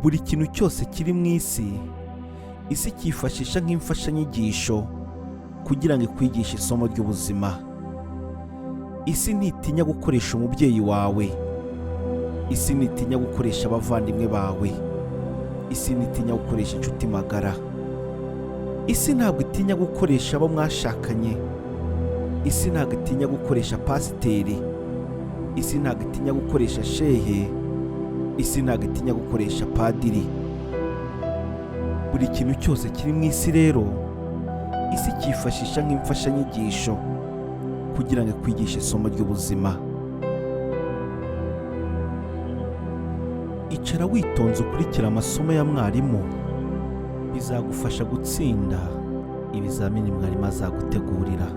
Buri kintu cyose kiri mu isi, isi cyifashisha nk'imfashanyigisho kugira ngo ikwigishe isomo ry'ubuzima. Isi ntitinya gukoresha umubyeyi wawe, isi ntitinya gukoresha abavandimwe bawe, isi ntitinya gukoresha inshuti magara, isi ntabwo itinya gukoresha abo mwashakanye, isi ntabwo itinya gukoresha pasiteri, isi ntabwo itinya gukoresha shehe, isi ntabwo itinya gukoresha padiri. Buri kintu cyose kiri mu isi rero, isi cyifashisha nk'imfashanyigisho kugira ngo ikwigishe isomo ry'ubuzima. Icara witonze ukurikire amasomo ya mwarimu, bizagufasha gutsinda ibizamini mwarimu azagutegurira.